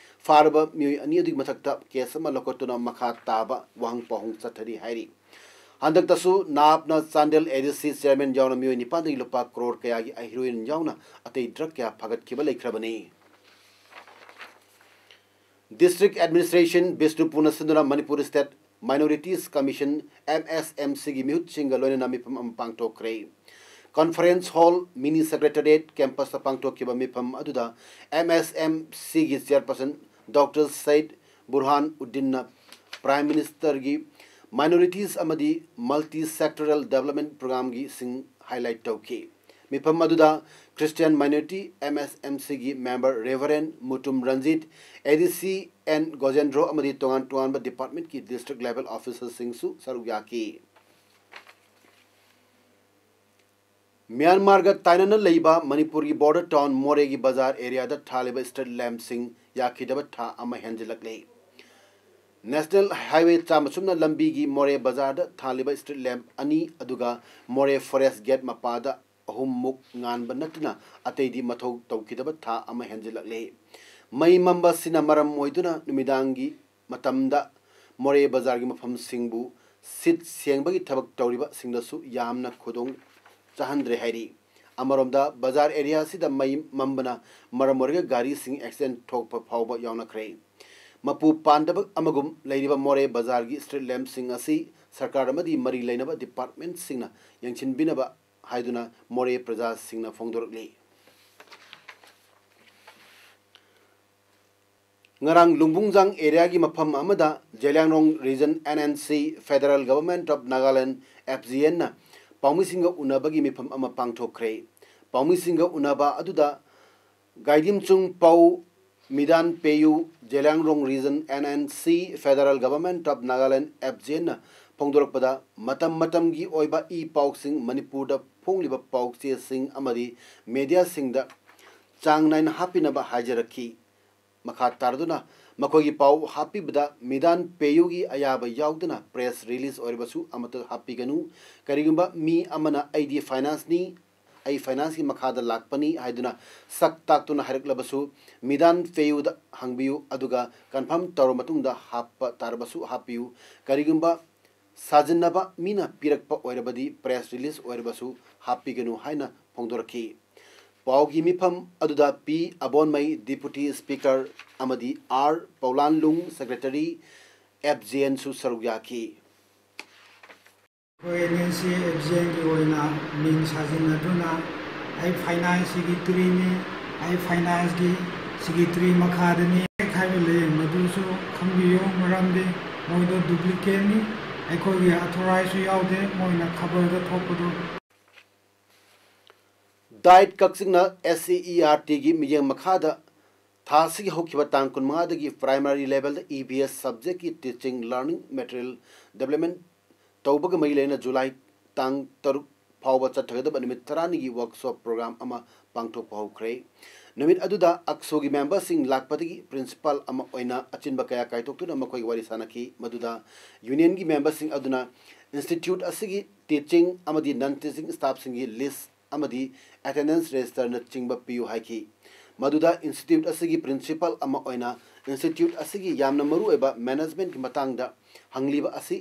ꯐꯥꯔꯕ ꯃꯤꯑꯣꯏ ꯑꯅꯤ ꯑꯗꯨꯒꯤ ꯃꯊꯛꯇ case ꯑꯃ ꯂꯧꯈꯠꯇꯨꯅ ꯃꯈꯥ ꯇꯥꯕ ꯋꯥꯍꯪ ꯄꯥꯎꯍꯪ ꯆꯠꯊꯔꯤ ꯍꯥꯏꯔꯤ꯫ ꯍꯟꯗꯛꯇꯁꯨ ꯅꯥꯞꯅ Chandel A D C chairman ꯌꯥꯎꯅ ꯃꯤꯑꯣꯏ ꯅꯤꯄꯥꯟꯗꯒꯤ ꯂꯨꯄꯥ ꯀ꯭ꯔꯣꯔ ꯀꯌꯥꯒꯤ heroin ꯌꯥꯎꯅ ꯑꯇꯩ drug ꯀꯌꯥ ꯐꯥꯒꯠꯈꯤꯕ ꯂꯩꯈ꯭ꯔꯕꯅꯤ꯫ District Administration ꯕꯤꯁꯅꯨꯄꯨꯔꯅ ꯁꯤꯟꯗꯨꯅ Manipur State Minorities Commission, M S M C ꯒꯤ ꯃꯤꯍꯨꯠꯁꯤꯡꯒ ꯂꯣꯏꯅꯅ ꯃꯤꯐꯝ ꯑꯃ ꯄꯥꯡꯊꯣꯛꯈ꯭ꯔꯦ꯫ Conference Hall, Mini Secretariat Campusꯇ ꯄꯥꯡꯊꯣꯛꯈꯤꯕ ꯃꯤꯐꯝ ꯑꯗꯨꯗ M S M Cꯒꯤ chairperson Doctor Said ꯕꯨꯔꯍꯥꯟ ꯎꯗꯤꯟꯅ Prime Ministerꯒꯤ Minorities ꯑꯃꯗꯤ Multi Sectoral Development Programꯒꯤ ꯁꯤꯡ highlight ꯇꯧꯈꯤ꯫ ꯃꯤꯐꯝ ꯑꯗꯨꯗ Christian Minority M S M Cꯒꯤ member Reverend Mutum Ranjit, A D C N ꯒꯣꯖꯦꯟꯗ꯭ꯔꯣ ꯑꯃꯗꯤ ꯇꯣꯉꯥꯟ ꯇꯣꯉꯥꯟꯕ departmentꯀꯤ district level officerꯁꯤꯡꯁꯨ ꯁꯔꯨꯛ ꯌꯥꯈꯤ꯫ ꯃ꯭ꯌꯥꯟꯃꯥꯔꯒ ꯇꯥꯏꯅꯅ ꯂꯩꯕ ꯃꯅꯤꯄꯨꯔꯒꯤ border town ꯃꯣꯔꯦꯒꯤ ꯕꯖꯥꯔ areaꯗ ꯊꯥꯜꯂꯤꯕ street lampꯁꯤꯡ ꯌꯥꯈꯤꯗꯕ ꯊꯥ ꯑꯃ ꯍꯦꯟꯖꯤꯜꯂꯛꯂꯦ꯫ National Highway ꯆꯥꯝꯃ ꯁꯨꯞꯅ ꯂꯝꯕꯤꯒꯤ ꯃꯣꯔꯦ ꯕꯖꯥꯔꯗ ꯊꯥꯜꯂꯤꯕ street lamp ꯑꯅꯤ, ꯑꯗꯨꯒ ꯃꯣꯔꯦ forest gate ꯃꯄꯥꯗ ꯑꯍꯨꯝꯃꯨꯛ ꯉꯥꯟꯕ ꯅꯠꯇꯅ ꯑꯇꯩꯗꯤ ꯃꯊꯧ ꯇꯧꯈꯤꯗꯕ ꯊꯥ ꯑꯃ ꯍꯦꯟꯖꯤꯜꯂꯛꯂꯦ꯫ ꯃꯩ ꯃꯝꯕ ꯑꯁꯤꯅ ꯃꯔꯝ ꯑꯣꯏꯗꯨꯅ ꯅꯨꯃꯤꯗꯥꯡꯒꯤ ꯃꯇꯝꯗ ꯃꯣꯔꯦ ꯕꯖꯥꯔꯒꯤ ꯃꯐꯝꯁꯤꯡꯕꯨ ꯁꯤꯠ ꯁꯦꯡꯕꯒꯤ ꯊꯕꯛ ꯇꯧꯔꯤꯕꯁꯤꯡꯗꯁꯨ ꯌꯥꯝꯅ ꯈꯨꯗꯣꯡ ꯆꯥꯍꯟꯗ꯭ꯔꯦ ꯍꯥꯏꯔꯤ꯫ ꯑꯃꯔꯣꯝꯗ, ꯕꯖꯥꯔ area ꯑꯁꯤꯗ ꯃꯩ ꯃꯝꯕꯅ ꯃꯔꯝ ꯑꯣꯏꯔꯒ ꯒꯥꯔꯤꯁꯤꯡ accident ꯊꯣꯛꯄ ꯐꯥꯎꯕ ꯌꯥꯎꯅꯈ꯭ꯔꯦ꯫ ꯃꯄꯨ ꯄꯥꯟꯗꯕ ꯑꯃꯒꯨꯝ ꯂꯩꯔꯤꯕ ꯃꯣꯔꯦ ꯕꯖꯥꯔꯒꯤ street lampꯁꯤꯡ ꯑꯁꯤ ꯁꯔꯀꯥꯔ ꯑꯃꯗꯤ ꯃꯔꯤ ꯂꯩꯅꯕ departmentꯁꯤꯡꯅ ꯌꯦꯡꯁꯤꯟꯕꯤꯅꯕ ꯍꯥꯏꯗꯨꯅ ꯃꯣꯔꯦ ꯄ꯭ꯔꯖꯥꯁꯤꯡꯅ ꯐꯣꯡꯗꯣꯔꯛꯂꯤ꯫ ꯉꯔꯥꯡ ꯂꯨꯡꯕꯨꯡꯖꯥꯡ areaꯒꯤ ꯃꯐꯝ ꯑꯃꯗ Zeliangrong Region N N C, Federal Government of Nagaland, F G Nꯅ ꯄꯥꯎꯃꯤꯁꯤꯡꯒ ꯎꯅꯕꯒꯤ ꯃꯤꯐꯝ ꯑꯃ ꯄꯥꯡꯊꯣꯛꯈ꯭ꯔꯦ꯫ ꯄꯥꯎꯃꯤꯁꯤꯡꯒ ꯎꯅꯕ ꯑꯗꯨꯗ ꯒꯥꯏꯗꯤꯝꯆꯨꯡ ꯄꯧ, ꯃꯤꯗꯥꯟ PayU, Zeliangrong Region N N C, Federal Government of Nagaland, F G Nꯅ ꯐꯣꯡꯗꯣꯔꯛꯄꯗ, ꯃꯇꯝ ꯃꯇꯝꯒꯤ ꯑꯣꯏꯕ ꯏ ꯄꯥꯎꯁꯤꯡ, ꯃꯅꯤꯄꯨꯔꯗ ꯐꯣꯡꯂꯤꯕ ꯄꯥꯎ ꯆꯦꯁꯤꯡ ꯑꯃꯗꯤ ꯃꯦꯗꯤꯌꯥꯁꯤꯡꯗ ꯆꯥꯡ ꯅꯥꯏꯅ ꯍꯥꯞꯄꯤꯅꯕ ꯍꯥꯏꯖꯔꯛꯈꯤ꯫ ꯃꯈꯥ ꯇꯥꯔꯗꯨꯅ ꯃꯈꯣꯏꯒꯤ ꯄꯥꯎ ꯍꯥꯞꯄꯤꯕꯗ, ꯃꯤꯗꯥꯟ ꯄꯦꯌꯨꯒꯤ ꯑꯌꯥꯕ ꯌꯥꯎꯗꯅ ꯄ꯭ꯔꯦꯁ ꯔꯤꯂꯤꯖ ꯑꯣꯏꯔꯕꯁꯨ ꯑꯃꯠꯇ ꯍꯥꯞꯄꯤꯒꯅꯨ꯫ ꯀꯔꯤꯒꯨꯝꯕ ꯃꯤ ꯑꯃꯅ "ꯑꯩꯗꯤ ꯐꯥꯏꯅꯥꯟꯁꯅꯤ, ꯑꯩ ꯐꯥꯏꯅꯥꯟꯁꯀꯤ ꯃꯈꯥꯗ ꯂꯥꯛꯄꯅꯤ" ꯍꯥꯏꯗꯨꯅ ꯁꯛ ꯇꯥꯛꯇꯨꯅ ꯍꯥꯏꯔꯛꯂꯕꯁꯨ, ꯃꯤꯗꯥꯟ ꯄꯦꯌꯨꯗ ꯍꯪꯕꯤꯌꯨ, ꯑꯗꯨꯒ ꯀꯟꯐꯥꯔꯝ ꯇꯧꯔꯕ ꯃꯇꯨꯡꯗ ꯍꯥꯞꯄ ꯇꯥꯔꯕꯁꯨ ꯍꯥꯞꯄꯤꯌꯨ꯫ ꯀꯔꯤꯒꯨꯝꯕ ꯁꯥꯖꯤꯟꯅꯕ ꯃꯤꯅ ꯄꯤꯔꯛꯄ ꯑꯣꯏꯔꯕꯗꯤ, ꯄ꯭ꯔꯦꯁ ꯔꯤꯂꯤꯖ ꯑꯣꯏꯔꯕꯁꯨ ꯍꯥꯞꯄꯤꯒꯅꯨ ꯍꯥꯏꯅ ꯐꯣꯡꯗꯣꯔꯛꯈꯤ꯫ ꯄꯥꯎꯒꯤ ꯃꯤꯐꯝ ꯑꯗꯨꯗ ꯄꯤ ꯑꯕꯣꯟꯃꯩ, ꯗꯤꯄꯨꯇꯤ ꯁ꯭ꯄꯤꯀꯔ, ꯑꯃꯗꯤ R Paulanlung, secretary, F G ꯑꯦꯟꯁꯨ ꯁꯔꯨꯛ ꯌꯥꯈꯤ꯫ ꯑꯩꯈꯣꯏ N N C F G ꯑꯦꯟꯒꯤ ꯑꯣꯏꯅ ꯃꯤꯡ ꯁꯥꯖꯤꯟꯅꯗꯨꯅ "ꯑꯩ ꯐꯥꯏꯅꯥꯟꯁ ꯁꯦꯀ꯭ꯔꯦꯇꯔꯤꯅꯤ, ꯑꯩ ꯐꯥꯏꯅꯥꯟꯁꯀꯤ ꯁꯦꯀ꯭ꯔꯦꯇꯔꯤ ꯃꯈꯥꯗꯅꯤ" ꯍꯥꯏꯕ ꯂꯩ, ꯃꯗꯨꯁꯨ ꯈꯪꯕꯤꯌꯨ, ꯃꯔꯝꯗꯤ ꯃꯣꯏꯗꯣ ꯗꯨꯄ꯭ꯂꯤꯀꯦꯠꯅꯤ꯫ ꯑꯩꯈꯣꯏꯒꯤ ꯑꯊꯣꯔꯥꯏꯖꯁꯨ ꯌꯥꯎꯗꯦ, ꯃꯣꯏꯅ ꯈꯕꯔꯗ ꯊꯣꯛꯄꯗꯣ꯫ Diet ꯀꯛꯆꯤꯡꯅ S C E R ꯇꯤꯒꯤ ꯃꯤꯠꯌꯦꯡ ꯃꯈꯥꯗ ꯊꯥ ꯑꯁꯤꯒꯤ ꯍꯧꯈꯤꯕ ꯇꯥꯡ ꯀꯨꯟꯃꯉꯥꯗꯒꯤ ꯄ꯭ꯔꯥꯏꯃꯔꯤ ꯂꯦꯚꯦꯜꯗ ꯏ ꯚꯤ ꯑꯦꯁ ꯁꯕꯖꯦꯛꯀꯤ ꯇꯤꯆꯤꯡ ꯂꯔꯅꯤꯡ ꯃꯦꯇꯔꯤꯌꯦꯜ ꯗꯦꯕꯂꯞꯃꯦꯟ ꯇꯧꯕꯒ ꯃꯔꯤ ꯂꯩꯅꯅ ꯖꯨꯂꯥꯏ ꯇꯥꯡ ꯇꯔꯨꯛ ꯐꯥꯎꯕ ꯆꯠꯊꯒꯗꯕ ꯅꯨꯃꯤꯠ ꯇꯔꯥꯅꯤꯒꯤ ꯋꯥꯔꯛꯁꯣꯞ ꯄ꯭ꯔꯣꯒ꯭ꯔꯥꯝ ꯑꯃ ꯄꯥꯡꯊꯣꯛꯄ ꯍꯧꯈ꯭ꯔꯦ꯫ ꯅꯨꯃꯤꯠ ꯑꯗꯨꯗ ꯑꯛꯁꯣꯒꯤ ꯃꯦꯝꯕꯔꯁꯤꯡ ꯂꯥꯛꯄꯗꯒꯤ ꯄ꯭ꯔꯤꯟꯁꯤꯄꯥꯜ ꯑꯃ ꯑꯣꯏꯅ ꯑꯆꯤꯟꯕ ꯀꯌꯥ ꯀꯥꯏꯊꯣꯛꯇꯨꯅ ꯃꯈꯣꯏꯒ ꯋꯥꯔꯤ ꯁꯥꯅꯈꯤ, ꯃꯗꯨꯗ ꯌꯨꯅꯤꯌꯟꯒꯤ ꯃꯦꯝꯕꯔꯁꯤꯡ ꯑꯗꯨꯅ ꯏꯟꯁꯇꯤꯇ꯭ꯌꯨꯠ ꯑꯁꯤꯒꯤ ꯇꯤꯆꯤꯡ ꯑꯃꯗꯤ ꯅꯟ ꯇꯤꯆꯤꯡ ꯁ꯭ꯇꯥꯐꯁꯤꯡꯒꯤ ꯂꯤꯁ ꯑꯃꯗꯤ ꯑꯦꯇꯦꯟꯗꯦꯟꯁ ꯔꯦꯖꯤꯁꯇꯔꯅꯆꯤꯡꯕ ꯄꯤꯌꯨ ꯍꯥꯏꯈꯤ꯫ ꯃꯗꯨꯗ ꯏꯟꯁꯇꯤꯇ꯭ꯌꯨꯠ ꯑꯁꯤꯒꯤ ꯄ꯭ꯔꯤꯟꯁꯤꯄꯥꯜ ꯑꯃ ꯑꯣꯏꯅ ꯏꯟꯁꯇꯤꯇ꯭ꯌꯨꯠ ꯑꯁꯤꯒꯤ ꯌꯥꯝꯅ ꯃꯔꯨꯑꯣꯏꯕ ꯃꯦꯅꯦꯖꯃꯦꯟꯠꯀꯤ ꯃꯇꯥꯡꯗ ꯍꯪꯂꯤꯕ ꯑꯁꯤ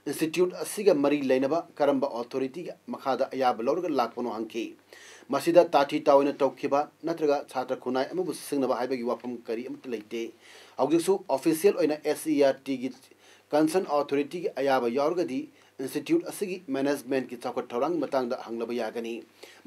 ꯏꯟꯁꯇꯤꯇ꯭ꯌꯨꯠ ꯑꯁꯤꯒ ꯃꯔꯤ ꯂꯩꯅꯕ ꯀꯔꯝꯕ ꯑꯣꯊꯣꯔꯤꯇꯤꯒꯤ ꯃꯈꯥꯗ ꯑꯌꯥꯕ ꯂꯧꯔꯒ ꯂꯥꯛꯄꯅꯣ ꯍꯪꯈꯤ꯫ ꯃꯁꯤꯗ ꯇꯥꯊꯤ ꯇꯥꯑꯣꯏꯅ ꯇꯧꯈꯤꯕ ꯅꯠꯇ꯭ꯔꯒ ꯁꯥꯇ꯭ꯔ ꯈꯨꯟꯅꯥꯏ ꯑꯃꯕꯨ ꯁꯤꯡꯅꯕ ꯍꯥꯏꯕꯒꯤ ꯋꯥꯐꯝ ꯀꯔꯤ ꯑꯃꯠꯇ ꯂꯩꯇꯦ꯫ ꯍꯧꯖꯤꯛꯁꯨ ꯑꯣꯐꯤꯁꯤꯌꯦꯜ ꯑꯣꯏꯅ ꯑꯦꯁ ꯁꯤ ꯏ ꯑꯥꯔ ꯇꯤꯒꯤ ꯀꯟꯁꯔꯟ ꯑꯣꯊꯣꯔꯤꯇꯤꯒꯤ ꯑꯌꯥꯕ ꯌꯥꯎꯔꯒꯗꯤ ꯏꯟꯁꯇꯤꯇ꯭ꯌꯨꯠ ꯑꯁꯤꯒꯤ ꯃꯦꯅꯦꯖꯃꯦꯟꯠꯀꯤ ꯆꯥꯎꯈꯠ ꯊꯧꯔꯥꯡꯒꯤ ꯃꯇꯥꯡꯗ ꯍꯪꯂꯕ ꯌꯥꯒꯅꯤ꯫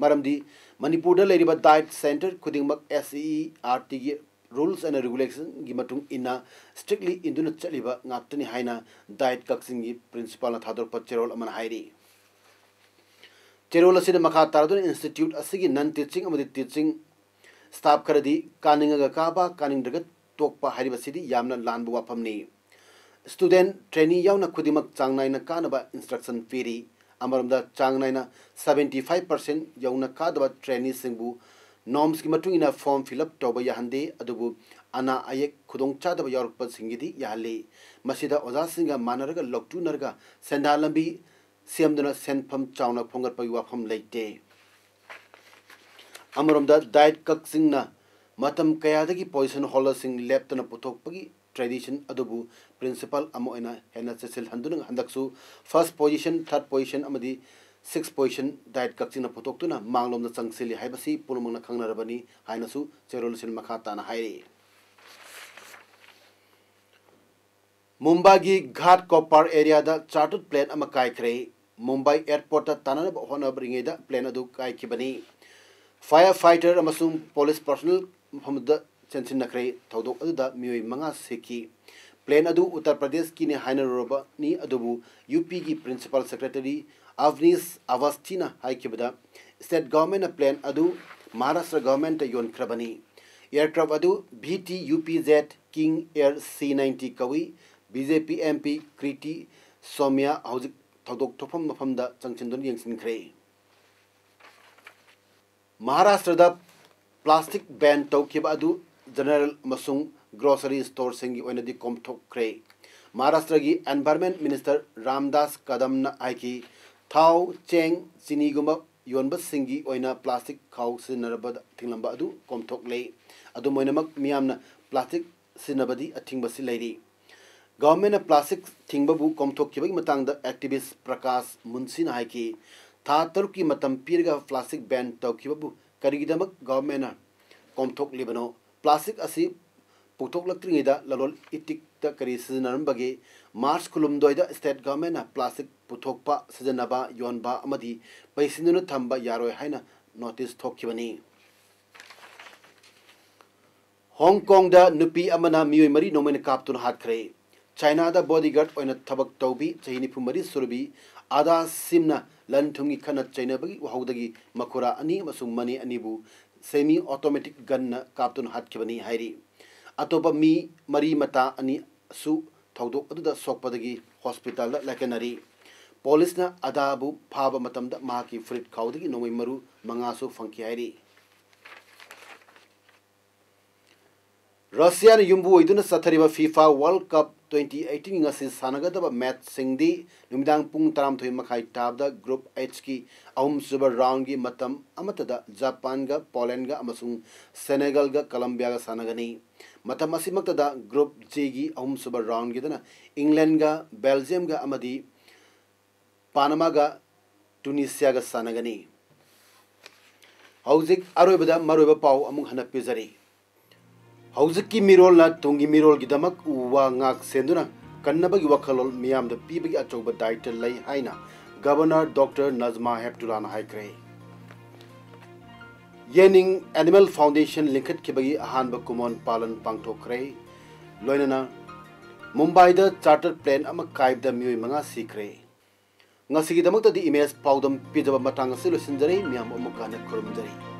ꯃꯔꯝꯗꯤ ꯃꯅꯤꯄꯨꯔꯗ ꯂꯩꯔꯤꯕ ꯗꯥꯏꯠ ꯁꯦꯟꯇꯔ ꯈꯨꯗꯤꯡꯃꯛ ꯑꯦꯁ ꯁꯤ ꯏ ꯑꯥꯔ ꯇꯤꯒꯤ ꯔꯨꯜꯁ ꯑꯦꯟ ꯔꯤꯒꯨꯂꯦꯁꯟꯒꯤ ꯃꯇꯨꯡ ꯏꯟꯅ ꯁ꯭ꯇ꯭ꯔꯤꯛꯂꯤ ꯏꯟꯗꯨꯅ ꯆꯠꯂꯤꯕ ꯉꯥꯛꯇꯅꯤ ꯍꯥꯏꯅ ꯗꯥꯏꯠ ꯀꯛꯆꯤꯡꯒꯤ ꯄ꯭ꯔꯤꯟꯁꯤꯄꯥꯜꯅ ꯊꯥꯗꯣꯔꯛꯄ ꯆꯦꯔꯣꯜ ꯑꯃꯅ ꯍꯥꯏꯔꯤ꯫ ꯆꯦꯔꯣꯜ ꯑꯁꯤꯗ ꯃꯈꯥ ꯇꯥꯔꯗꯨꯅ ꯏꯟꯁꯇꯤꯇ꯭ꯌꯨꯠ ꯑꯁꯤꯒꯤ ꯅꯟ ꯇꯤꯆꯤꯡ ꯑꯃꯗꯤ ꯇꯤꯆꯤꯡ ꯁ꯭ꯇꯥꯐ ꯈꯔꯗꯤ ꯀꯥꯅꯤꯡꯉꯒ ꯀꯥꯕ, ꯀꯥꯅꯤꯡꯗ꯭ꯔꯒ ꯇꯣꯛꯄ ꯍꯥꯏꯔꯤꯕꯁꯤꯗꯤ ꯌꯥꯝꯅ ꯂꯥꯟꯕ ꯋꯥꯐꯝꯅꯤ꯫ Student, trainee ꯌꯥꯎꯅ ꯈꯨꯗꯤꯡꯃꯛ ꯆꯥꯡ ꯅꯥꯏꯅ ꯀꯥꯅꯕ instruction ꯄꯤꯔꯤ꯫ ꯑꯃꯔꯣꯝꯗ, ꯆꯥꯡ ꯅꯥꯏꯅ seventy five percent ꯌꯧꯅ ꯀꯥꯗꯕ traineeꯁꯤꯡꯕꯨ norms ꯀꯤ ꯃꯇꯨꯡ ꯏꯟꯅ form fill up ꯇꯧꯕ ꯌꯥꯍꯟꯗꯦ, ꯑꯗꯨꯕꯨ ꯑꯅꯥ ꯑꯌꯦꯛ ꯈꯨꯗꯣꯡꯆꯥꯗꯕ ꯌꯥꯎꯔꯛꯄꯁꯤꯡꯒꯤꯗꯤ ꯌꯥꯍꯜꯂꯤ꯫ ꯃꯁꯤꯗ ꯑꯣꯖꯥꯁꯤꯡꯒ ꯃꯥꯟꯅꯔꯒ ꯂꯧꯇꯨꯅꯔꯒ ꯁꯦꯟꯗꯥꯟ ꯂꯝꯕꯤ ꯁꯦꯝꯗꯨꯅ ꯁꯦꯟꯐꯝ ꯆꯥꯎꯅ ꯈꯣꯝꯒꯠꯄꯒꯤ ꯋꯥꯐꯝ ꯂꯩꯇꯦ꯫ ꯑꯃꯔꯣꯝꯗ, ꯗꯥꯏꯠ ꯀꯛꯆꯤꯡꯅ ꯃꯇꯝ ꯀꯌꯥꯗꯒꯤ position holderꯁꯤꯡ ꯂꯦꯞꯇꯅ ꯄꯨꯊꯣꯛꯄꯒꯤ tradition ꯑꯗꯨꯕꯨ principle ꯑꯃ ꯑꯣꯏꯅ ꯍꯦꯟꯅ ꯆꯦꯠꯁꯤꯜꯍꯟꯗꯨꯅ ꯍꯟꯗꯛꯁꯨ first position, third position ꯑꯃꯗꯤ sixth position ꯗꯥꯏꯠ ꯀꯛꯆꯤꯡꯅ ꯄꯨꯊꯣꯛꯇꯨꯅ ꯃꯥꯡꯂꯣꯝꯗ ꯆꯪꯁꯤꯜꯂꯤ ꯍꯥꯏꯕꯁꯤ ꯄꯨꯝꯅꯃꯛꯅ ꯈꯪꯅꯔꯕꯅꯤ ꯍꯥꯏꯅꯁꯨ ꯆꯦꯔꯣꯜꯁꯤꯅ ꯃꯈꯥ ꯇꯥꯅ ꯍꯥꯏꯔꯤ꯫ ꯃꯨꯝꯕꯥꯏꯒꯤ ꯘꯥꯠ ꯀꯣꯄꯔ areaꯗ chartered plane ꯑꯃ ꯀꯥꯏꯈ꯭ꯔꯦ꯫ ꯃꯨꯝꯕꯥꯏ airportꯇ ꯇꯥꯟꯅꯅꯕ ꯍꯣꯠꯅꯔꯤꯉꯩꯗ plane ꯑꯗꯨ ꯀꯥꯏꯈꯤꯕꯅꯤ꯫ Fire fighter ꯑꯃꯁꯨꯡ police personnel ꯃꯐꯝꯗꯨꯗ ꯆꯦꯟꯁꯤꯟꯅꯈ꯭ꯔꯦ꯫ ꯊꯧꯗꯣꯛ ꯑꯗꯨꯗ ꯃꯤꯑꯣꯏ ꯃꯉꯥ ꯁꯤꯈꯤ꯫ Plane ꯑꯗꯨ ꯎꯠꯇꯔ ꯄ꯭ꯔꯗꯦꯁꯀꯤꯅꯤ ꯍꯥꯏꯅꯔꯨꯔꯕꯅꯤ, ꯑꯗꯨꯕꯨ UPꯒꯤ Principal Secretary ꯑꯚꯅꯤꯁ ꯑꯚꯁꯊꯤꯅ ꯍꯥꯏꯈꯤꯕꯗ, state governmentꯅ plane ꯑꯗꯨ ꯃꯍꯥꯔꯥꯁꯇ꯭ꯔ governmentꯇ ꯌꯣꯟꯈ꯭ꯔꯕꯅꯤ꯫ Aircraft ꯑꯗꯨ VT UPZ King Air C ninety ꯀꯧꯏ꯫ BJP MP ꯀ꯭ꯔꯤꯇꯤ ꯁꯣꯃꯤꯌꯥ ꯍꯧꯖꯤꯛ ꯊꯧꯗꯣꯛ ꯊꯣꯛꯐꯝ ꯃꯐꯝꯗ ꯆꯪꯁꯤꯟꯗꯨꯅ ꯌꯦꯡꯁꯤꯟꯈ꯭ꯔꯦ꯫ ꯃꯍꯥꯔꯥꯁꯇ꯭ꯔꯗ plastic ban ꯇꯧꯈꯤꯕ ꯑꯗꯨ general ꯑꯃꯁꯨꯡ grocery storeꯁꯤꯡꯒꯤ ꯑꯣꯏꯅꯗꯤ ꯀꯣꯝꯊꯣꯛꯈ꯭ꯔꯦ꯫ ꯃꯍꯥꯔꯥꯁꯇ꯭ꯔꯒꯤ Environment Minister ꯔꯥꯝꯗꯥꯁ ꯀꯗꯝꯅ ꯍꯥꯏꯈꯤ, ꯊꯥꯎ, ꯆꯦꯡ, ꯆꯤꯅꯤꯒꯨꯝꯕ ꯌꯣꯟꯕꯁꯤꯡꯒꯤ ꯑꯣꯏꯅ plastic ꯈꯥꯎ ꯁꯤꯖꯤꯟꯅꯔꯕꯗ ꯊꯤꯡꯂꯝꯕ ꯑꯗꯨ ꯀꯣꯝꯊꯣꯛꯂꯦ꯫ ꯑꯗꯨꯝ ꯑꯣꯏꯅꯃꯛ, ꯃꯤꯌꯥꯝꯅ plastic ꯁꯤꯖꯤꯟꯅꯕꯗꯤ ꯑꯊꯤꯡꯕꯁꯤ ꯂꯩꯔꯤ꯫ Governmentꯅ plastic ꯊꯤꯡꯕꯕꯨ ꯀꯣꯝꯊꯣꯛꯈꯤꯕꯒꯤ ꯃꯇꯥꯡꯗ activist ꯄ꯭ꯔꯀꯥꯁ ꯃꯨꯟꯁꯤꯅ ꯍꯥꯏꯈꯤ, ꯊꯥ ꯇꯔꯨꯛꯀꯤ ꯃꯇꯝ ꯄꯤꯔꯒ plastic ban ꯇꯧꯈꯤꯕꯕꯨ ꯀꯔꯤꯒꯤꯗꯃꯛ governmentꯅ ꯀꯣꯝꯊꯣꯛꯂꯤꯕꯅꯣ? Plastic ꯑꯁꯤ ꯄꯨꯊꯣꯛꯂꯛꯇ꯭ꯔꯤꯉꯩꯗ ꯂꯂꯣꯟ ꯏꯇꯤꯛꯇ ꯀꯔꯤ ꯁꯤꯖꯤꯟꯅꯔꯝꯕꯒꯦ? March ꯀꯨꯟꯍꯨꯝꯗꯣꯏꯗ state governmentꯅ plastic ꯄꯨꯊꯣꯛꯄ, ꯁꯤꯖꯤꯟꯅꯕ, ꯌꯣꯟꯕ ꯑꯃꯗꯤ ꯄꯩꯁꯤꯟꯗꯨꯅ ꯊꯝꯕ ꯌꯥꯔꯣꯏ ꯍꯥꯏꯅ notice ꯊꯣꯛꯈꯤꯕꯅꯤ꯫ ꯍꯣꯡ ꯀꯣꯡꯗ ꯅꯨꯄꯤ ꯑꯃꯅ ꯃꯤꯑꯣꯏ ꯃꯔꯤ ꯅꯣꯡꯃꯩꯅ ꯀꯥꯞꯇꯨꯅ ꯍꯥꯠꯈ꯭ꯔꯦ꯫ ꯆꯥꯏꯅꯥꯗ bodyguard ꯑꯣꯏꯅ ꯊꯕꯛ ꯇꯧꯕꯤ ꯆꯍꯤ ꯅꯤꯐꯨ ꯃꯔꯤ ꯁꯨꯔꯕꯤ ꯑꯥꯗꯥ ꯁꯤꯝꯅ ꯂꯟ ꯊꯨꯝꯒꯤ ꯈꯠꯅ ꯆꯩꯅꯕꯒꯤ ꯋꯥꯍꯧꯗꯒꯤ ꯃꯈꯨꯔꯥ ꯑꯅꯤ ꯑꯃꯁꯨꯡ ꯃꯅꯦ ꯑꯅꯤꯕꯨ semi automatic gunꯅ ꯀꯥꯞꯇꯨꯅ ꯍꯥꯠꯈꯤꯕꯅꯤ ꯍꯥꯏꯔꯤ꯫ ꯑꯇꯣꯞꯄ ꯃꯤ ꯃꯔꯤ ꯃꯇꯥ ꯑꯅꯤꯁꯨ ꯊꯧꯗꯣꯛ ꯑꯗꯨꯗ ꯁꯣꯛꯄꯗꯒꯤ ꯍꯣꯁꯄꯤꯇꯥꯜꯗ ꯂꯥꯏꯀꯠꯅꯔꯤ꯫ ꯄꯨꯂꯤꯁꯅ ꯑꯗꯥꯕꯨ ꯐꯥꯕ ꯃꯇꯝꯗ ꯃꯍꯥꯛꯀꯤ ꯐꯨꯔꯤꯠ ꯈꯥꯎꯗꯒꯤ ꯅꯣꯡꯃꯩ ꯃꯔꯨ ꯃꯉꯥꯁꯨ ꯐꯪꯈꯤ ꯍꯥꯏꯔꯤ꯫ ꯔꯁꯤꯌꯥꯅ ꯌꯨꯝꯕꯨ ꯑꯣꯏꯗꯨꯅ ꯆꯠꯊꯔꯤꯕ FIFA World Cup twenty eighteen ꯉꯁꯤ ꯁꯥꯟꯅꯒꯗꯕ ꯃꯦꯠꯆꯁꯤꯡꯗꯤ ꯅꯨꯃꯤꯗꯥꯡ ꯄꯨꯡ ꯇꯔꯥꯃꯥꯊꯣꯏ ꯃꯈꯥꯏ ꯇꯥꯕꯗ Group H ꯀꯤ ꯑꯍꯨꯝꯁꯨꯕ ꯔꯥꯎꯟꯒꯤ ꯃꯇꯝ ꯑꯃꯠꯇꯗ ꯖꯄꯥꯟꯒ, ꯄꯣꯂꯦꯟꯒ ꯑꯃꯁꯨꯡ ꯁꯦꯅꯦꯒꯜꯒ ꯀꯂꯝꯕꯤꯌꯥꯒ ꯁꯥꯟꯅꯒꯅꯤ꯫ ꯃꯇꯝ ꯑꯁꯤꯃꯛꯇꯗ Group G ꯒꯤ ꯑꯍꯨꯝꯁꯨꯕ ꯔꯥꯎꯟꯒꯤꯗꯅ ꯏꯪꯂꯦꯟꯒ, ꯕꯦꯜꯖꯤꯌꯝꯒ ꯑꯃꯗꯤ ꯄꯥꯅꯃꯥꯒ ꯇꯨꯅꯤꯁꯤꯌꯥꯒ ꯁꯥꯟꯅꯒꯅꯤ꯫ ꯍꯧꯖꯤꯛ ꯑꯔꯣꯏꯕꯗ ꯃꯔꯨꯑꯣꯏꯕ ꯄꯥꯎ ꯑꯃꯨꯛ ꯍꯟꯅ ꯄꯤꯖꯔꯤ꯫ ꯍꯧꯖꯤꯛꯀꯤ ꯃꯤꯔꯣꯜꯅ ꯇꯨꯡꯒꯤ ꯃꯤꯔꯣꯜꯒꯤꯗꯃꯛ ꯎ ꯋꯥ ꯉꯥꯛ ꯁꯦꯟꯗꯨꯅ ꯀꯟꯅꯕꯒꯤ ꯋꯥꯈꯜꯂꯣꯟ ꯃꯤꯌꯥꯝꯗ ꯄꯤꯕꯒꯤ ꯑꯆꯧꯕ ꯗꯥꯌꯤꯠꯇ ꯂꯩ ꯍꯥꯏꯅ Governor Doctor ꯅꯖꯃꯥ ꯍꯦꯞꯇꯨꯂꯥꯅ ꯍꯥꯏꯈ꯭ꯔꯦ꯫ ꯌꯦꯅꯤꯡ Animal Foundation ꯂꯤꯡꯈꯠꯈꯤꯕꯒꯤ ꯑꯍꯥꯟꯕ ꯀꯨꯃꯣꯟ ꯄꯥꯂꯟ ꯄꯥꯡꯊꯣꯛꯈ꯭ꯔꯦ꯫ ꯂꯣꯏꯅꯅ ꯃꯨꯝꯕꯥꯏꯗ charter plane ꯑꯃ ꯀꯥꯏꯕꯗ ꯃꯤꯑꯣꯏ ꯃꯉꯥ ꯁꯤꯈ꯭ꯔꯦ꯫ ꯉꯁꯤꯒꯤꯗꯃꯛꯇꯗꯤ ꯏꯃꯦꯖ ꯄꯥꯎꯗꯝ ꯄꯤꯖꯕ ꯃꯇꯥꯡ ꯑꯁꯤ ꯂꯣꯏꯁꯤꯟꯖꯔꯦ꯫ ꯃꯤꯌꯥꯝꯕꯨ ꯑꯃꯨꯛꯀ ꯍꯟꯅ ꯈꯨꯔꯨꯝꯖꯔꯤ꯫